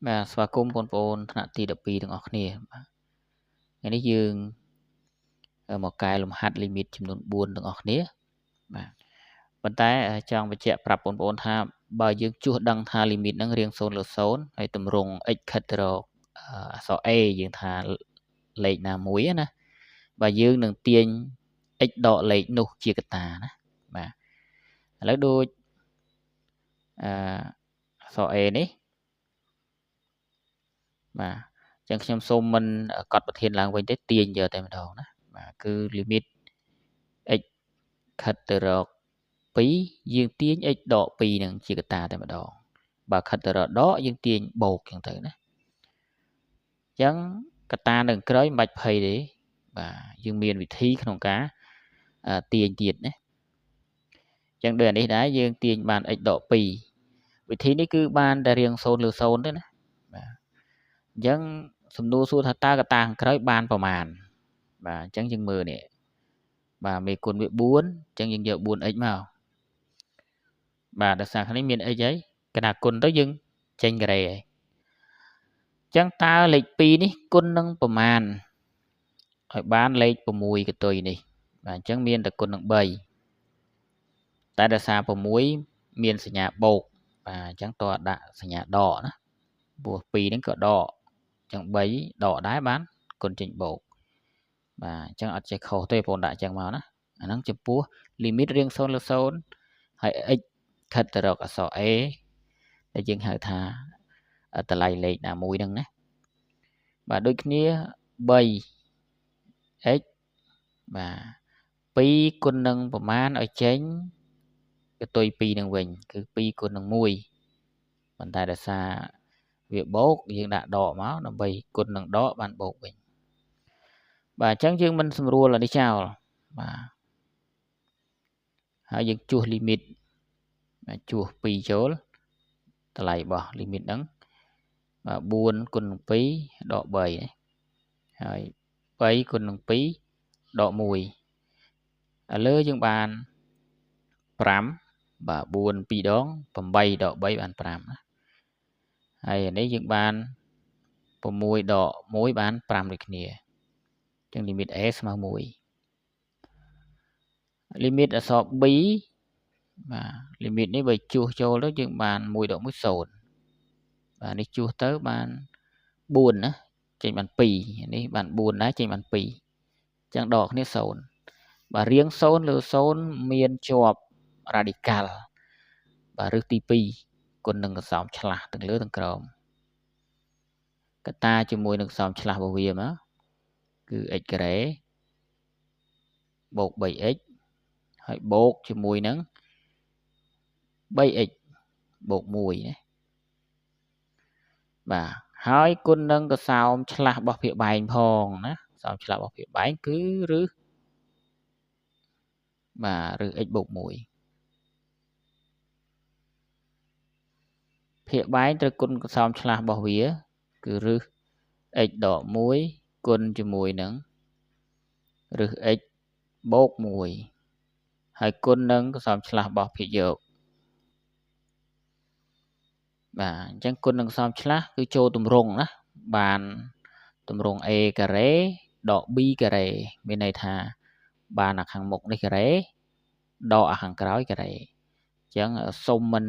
បាទស្វាគមន៍បងប្អូនថ្នាក់ទី12ទាំងអស់គ្នាបាទថ្ងៃនេះយើងមកកែលំហាត់ limit ចំនួន4ទាំងអស់គ្នាបាទប៉ុន្តែចង់បញ្ជាក់ប្រាប់បងប្អូនថាបើយើងជួសដឹងថា limit ហ្នឹងរៀង0លើ0ហើយតម្រង់ x ខិតទៅរកអក្សរ a យើងថាលេខណាមួយណាបើយើងនឹងទាញ x ដកលេខនោះជាកតាណាបាទឥឡូវដូចអក្សរ a នេះបាទអញ្ចឹងខ្ញុំសូមមិនកត់ប្រធានឡើងវិញទេទាញយកតែម្ដងណាបាទគឺ limit x ខិតទៅរក2យើងទាញ x ដក2នឹងជាកតាតែម្ដងបើខិតទៅរកដកយើងទាញបូកអញ្ចឹងទៅណាអញ្ចឹងកតានៅក្រោយមិនបាច់ភ័យទេបាទយើងមានវិធីក្នុងការទាញទៀតណាអញ្ចឹងដូចអានេះដែរយើងទាញបាន x ដក2វិធីនេះគឺបានតែរៀង0លើ0ទេណាបាទអញ្ចឹងសំណួរសួរថាតើកតាខាងក្រោយបានប្រមាណបាទអញ្ចឹងយើងមើលនេះបាទមេគុណវា4អញ្ចឹងយើងយក 4x មកបាទដោយសារខាងនេះមាន x ហើយកណាគុណទៅយើងចេញការ៉េហើយអញ្ចឹងតើលេខ2នេះគុណនឹងប្រមាណឲ្យបានលេខ6កតុយនេះបាទអញ្ចឹងមានតែគុណនឹង3តែដោយសារ6មានសញ្ញាបូកបាទអញ្ចឹងតើដាក់សញ្ញាដកណាព្រោះ2ហ្នឹងក៏ដកអញ្ចឹង3ដកដែរបានគុណចេញបូកបាទអញ្ចឹងអត់ចេះខុសទេបងដាក់អញ្ចឹងមកណាអាហ្នឹងចំពោះ limit រៀង0លើ0ហើយ x ខិតទៅរកអក្សរ a ដែលយើងហៅថាតម្លៃលេខណាមួយហ្នឹងណាបាទដូចគ្នា 3x បាទ2គុណនឹងប្រមាណឲ្យចេញកតុយ2នឹងវិញគឺ2គុណនឹង1ប៉ុន្តែដោយសារវាបូកយើងដាក់ដកមកដើម្បីគុណនឹងដកបានបូកវិញបាទអញ្ចឹងយើងមិនសម្រួលអានេះចោលបាទហើយយើងជួស limit បាទជួស2ចូលតម្លៃរបស់ limit ហ្នឹងបាទ4គុណនឹង2ដក3ហើយ3គុណនឹង2ដក1ឥឡូវយើងបាន5បាទ4 2ដង8ដក3បាន5ណាហើយអានេះយើងបាន6ដក1បាន5ដូចគ្នាអញ្ចឹង limit a ស្មើ1 limit អក្សរ b បាទ limit នេះបើជួសចូលទៅយើងបាន1ដក1 0បាទនេះជួសទៅបាន4ណាចេញបាន2នេះបាន4ដែរចេញបាន2អញ្ចឹងដកគ្នា0បាទរៀង0លើ0មានជាប់រ៉ាឌីកាល់បាទរឹសទី2គុណនឹងកសោមឆ្លាស់ទាំងលើទាំងក្រោមកតាជាមួយនឹងកសោមឆ្លាស់របស់វាមកគឺ x ការ៉េបូក 3x ហើយបូកជាមួយនឹង 3x បូក1ណាបាទហើយគុណនឹងកសោមឆ្លាស់របស់ភាគបែងផងណាកសោមឆ្លាស់របស់ភាគបែងគឺរឹសបាទរឹស x បូក1ភាគបែងត្រូវគុណកសោមឆ្លាស់របស់វាគឺរឹស x ដក1គុណជាមួយនឹងរឹស x បូក1ហើយគុណនឹងកសោមឆ្លាស់របស់ភាគយកបាទអញ្ចឹងគុណនឹងកសោមឆ្លាស់គឺចូលទម្រង់ណាបានទម្រង់ a ការ៉េដក b ការ៉េមានន័យថាបានអាខាងមុខនេះការ៉េដកអាខាងក្រោយការ៉េអញ្ចឹងសុំមិន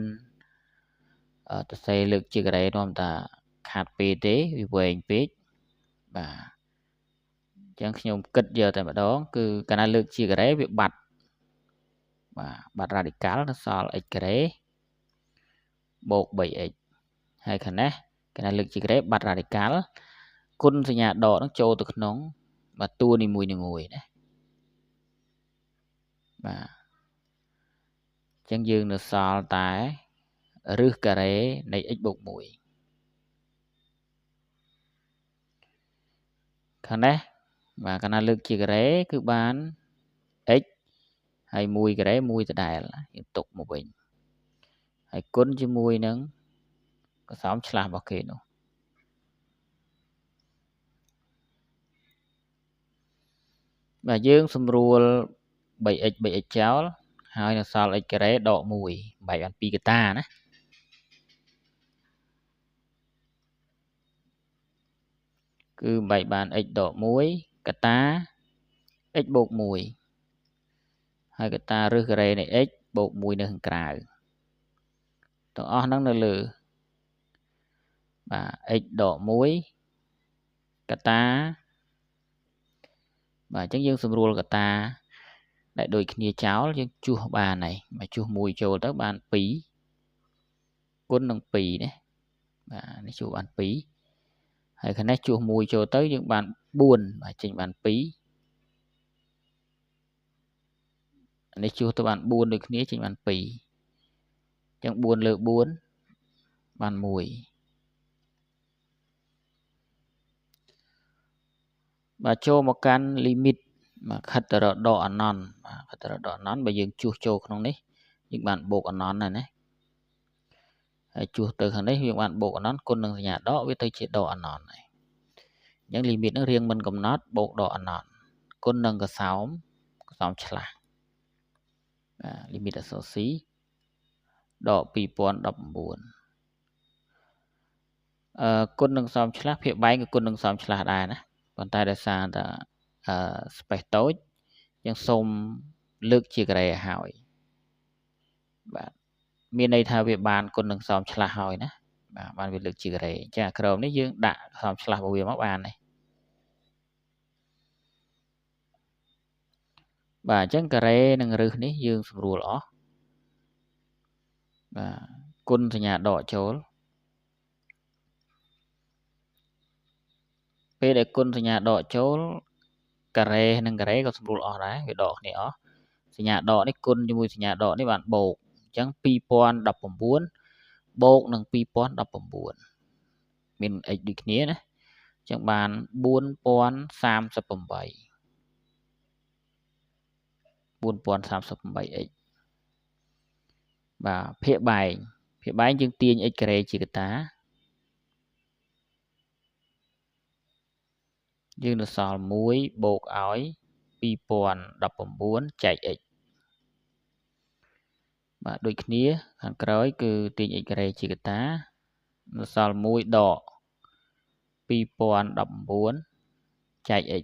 ទៅសេលើកជាការ៉េនាំតាខាតពេលទេវាវែងពេកបាទអញ្ចឹងខ្ញុំគិតយកតែម្ដងគឺកាលណាលើកជាការ៉េវាបាត់បាទបាត់រ៉ាឌីកាល់នៅសល់ x ការ៉េបូក 3x ហើយខាងនេះកាលណាលើកជាការ៉េបាត់រ៉ាឌីកាល់គុណសញ្ញាដកនឹងចូលទៅក្នុងបាទតួនីមួយៗណាបាទអញ្ចឹងយើងនៅសល់តែរឹសការ៉េនៃ x បូក1ខាងនេះបាទកាលណាលើកជាការ៉េគឺបាន x ហើយ1ការ៉េ1ដដែលយើងទុកមកវិញហើយគុណជាមួយនឹងកសោមឆ្លាស់របស់គេនោះបាទយើងសម្រួល 3x 3x ចោលហើយនៅសល់ x ការ៉េដក1បែកបាន2កតាណា គឺបំបែកបាន x ដក1កតា x បូក1ហើយកតារឹសការ៉េនៃ x បូក1នៅខាងក្រៅទាំងអស់ហ្នឹងនៅលើបាទ x ដក1កតាបាទអញ្ចឹងយើងសម្រួលកតាដែលដូចគ្នាចោលយើងជួសបានហើយបាទជួស1ចូលទៅបាន2គុណនឹង2ណាបាទនេះជួសបាន2ហើយខាងនេះជួស1ចូលទៅយើងបាន4បាទចេញបាន2នេះជួសទៅបាន4ដូចគ្នាចេញបាន2អញ្ចឹង4លើ4បាន1បាទចូលមកកាន់ limit បាទខិតទៅរកដកអនន្តបាទខិតទៅរកដកអនន្តបើយើងជួសចូលក្នុងនេះយើងបានបូកអនន្តហើយណាហើយជួសទៅខាងនេះយើងបានបូកអនន្តគុណនឹងសញ្ញាដកវាទៅជាដកអនន្តហើយអញ្ចឹង limit ហ្នឹងរៀងមិនកំណត់បូកដកអនន្តគុណនឹងកសោមឆ្លាស់បាទ limit អក្សរ C ដក2019គុណនឹងសោមឆ្លាស់ភាគបែងក៏គុណនឹងសោមឆ្លាស់ដែរណាប៉ុន្តែដោយសារតែ space តូចយើងសូមលើកជាការ៉េហើយបាទមានន័យថាវាបានគុណនឹងសោមឆ្លាស់ហើយណាបាទបានវាលើកជាការ៉េអញ្ចឹងអាក្រោមនេះយើងដាក់សោមឆ្លាស់របស់វាមកបានហើយបាទអញ្ចឹងការ៉េនិងរឹសនេះយើងសម្រួលអស់បាទគុណសញ្ញាដកចូលពេលដែលគុណសញ្ញាដកចូលការ៉េនិងការ៉េក៏សម្រួលអស់ដែរវាដកគ្នាអស់សញ្ញាដកនេះគុណជាមួយសញ្ញាដកនេះបានបូកអញ្ចឹង2019បូកនឹង2019មាន x ដូចគ្នាណាអញ្ចឹងបាន4038 4038x បាទភាគបែងយើងទាញ x ការ៉េជាកតាយើងនៅសល់1បូកឲ្យ2019ចែក x បាទដូចគ្នាខាងក្រោយគឺទាញ x ការ៉េជាកតានៅសល់1ដក2019ចែក x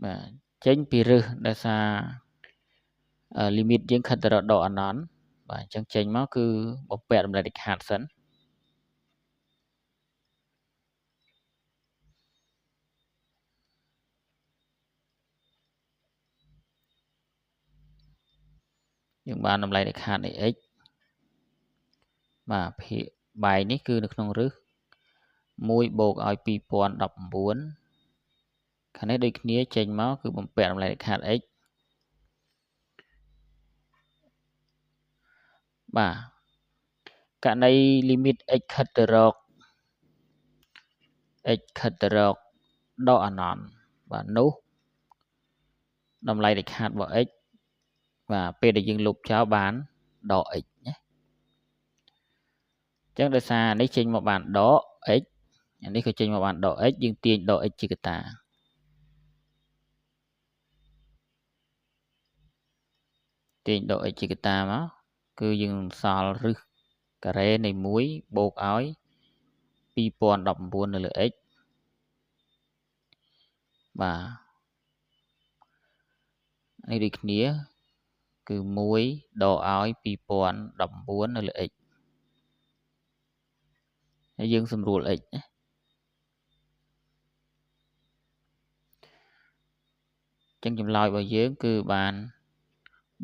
បាទចេញពីរឹសដោយសារ limit យើងខិតទៅរកដកអនន្តបាទអញ្ចឹងចេញមកគឺបំពាក់តម្លៃដាច់ខាតសិនយើងបានតម្លៃដាច់ខាតនៃ x បាទភាគបែងនេះគឺនៅក្នុងរឹស1បូកឲ្យ2019ខាងនេះដូចគ្នាចេញមកគឺបំពាក់តម្លៃដាច់ខាត x បាទករណី limit x ខិតទៅរក x ខិតទៅរកដកអនន្តបាទនោះតម្លៃដាច់ខាតរបស់ x បាទពេលដែលយើងលុបចោលបានដក x ណាអញ្ចឹងដោយសារនេះចេញមកបានដក x អានេះក៏ចេញមកបានដក x យើងទាញដក x ជាកតាទាញដក x ជាកតាមកគឺយើងសល់រឹសការ៉េនៃ1បូកឲ្យ2019នៅលើ x បាទនេះដូចគ្នាគឺ1ដកឲ្យ2019នៅលើ x ហើយយើងសម្រួល x ណាចឹងចម្លើយរបស់យើងគឺបាន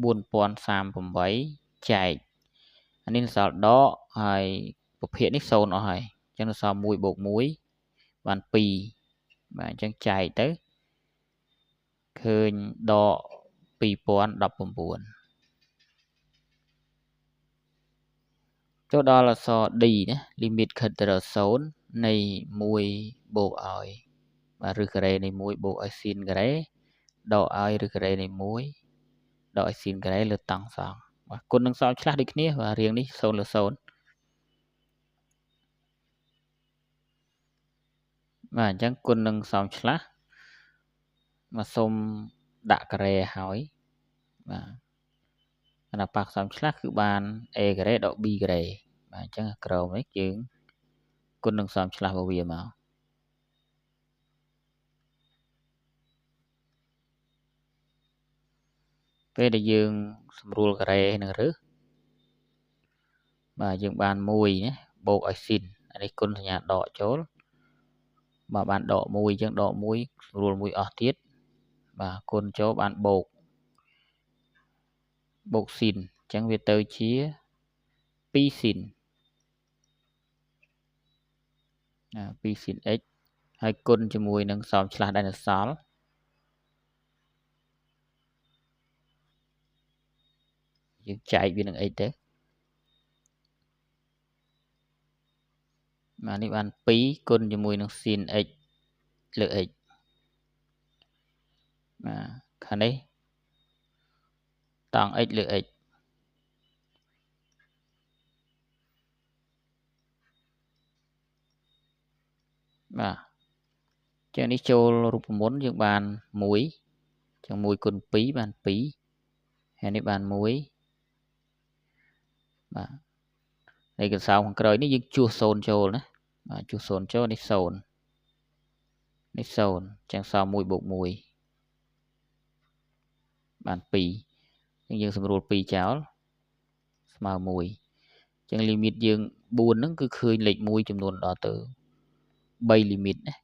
4038ចែកអានេះសល់ដកហើយពភាគនេះ0អស់ហើយអញ្ចឹងសល់1បូក1បាន2បាទអញ្ចឹងចែកទៅឃើញដក2019ចូលដល់អក្សរ D ណា limit ខិតទៅរក0នៃ1បូកឲ្យបាទរឹសការ៉េនៃ1បូកឲ្យស៊ីនការ៉េដកឲ្យរឹសការ៉េនៃ1ដកឲ្យស៊ីនការ៉េលើតង់សងបាទគុណនឹងសល់ឆ្លាស់ដូចគ្នាបាទរៀងនេះ0លើ0បាទអញ្ចឹងគុណនឹងសល់ឆ្លាស់មកសុំដាក់ការ៉េហើយបាទគណៈប៉ះសល់ឆ្លាស់គឺបាន a ការ៉េដក b ការ៉េបាទអញ្ចឹងក្រោមនេះយើង គុណនឹងសោមឆ្លាស់របស់វាមកពេលដែលយើងសម្រួលការ៉េនឹងរើសបាទយើងបាន1ណាបូកឲ្យស៊ីនអានេះគុណសញ្ញាដកចូលបាទបានដក1អញ្ចឹងដក1សម្រួល1អស់ទៀតបាទគុណចូលបានបូកស៊ីនអញ្ចឹងវាទៅជា2ស៊ីនណា2ស៊ីន x ហើយគុណជាមួយនឹងសោមឆ្លាស់ដែលនៅសល់យើងចែកវានឹង x ទៅបាទនេះបាន2គុណជាមួយនឹង sin x លើ x បាទខាងនេះតង់ x លើ x បាទចឹងនេះចូលរូបមន្តយើងបាន1ចឹង1គុណ2បាន2ហើយនេះបាន1បាទហើយកន្សោមខាងក្រោយនេះយើងជួស0ចូលណាបាទជួស0ចូលនេះ0នេះ0ចឹងសល់1បូក1បាន2ចឹងយើងសម្រួល2ចោលស្មើ1ចឹងលីមីតយើង4ហ្នឹងគឺឃើញលេខ1ចំនួនដល់ទៅ3លីមីតណា